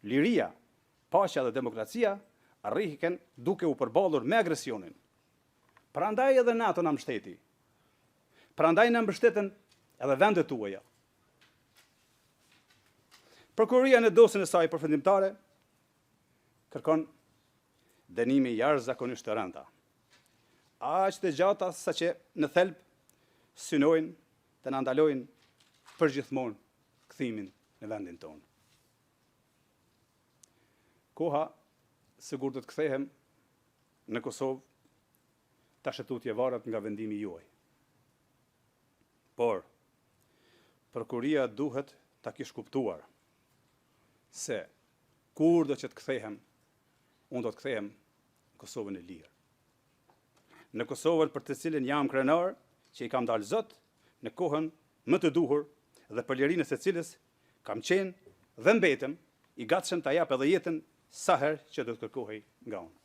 Liria, paqja dhe demokracia arrihen duke u përballur me agresionin. Prandaj edhe NATO na mbështeti. Prandaj na mbështetën edhe vendet tuaja. Prokuroria në dosjen e saj përfundimtare kërkon dënime jashtëzakonisht të rënda. Aq të gjata sa që në thelb synojnë të na ndalojnë përgjithmonë kthimin në vendin tonë. Koha se kur do të kthehem në Kosovë, tash e tutje varet nga vendimi juaj. Por, prokuroria duhet ta kish kuptuar se kur do që të kthehem, unë do të kthehem në Kosovën e lirë. Në Kosovën për të cilën jam krenar që i kam dalë zot në kohën më të duhur dhe për lirinë e së cilës kam qenë dhe mbetem i gatshëm ta jap edhe jetën sa herë që do të kërkohej nga unë.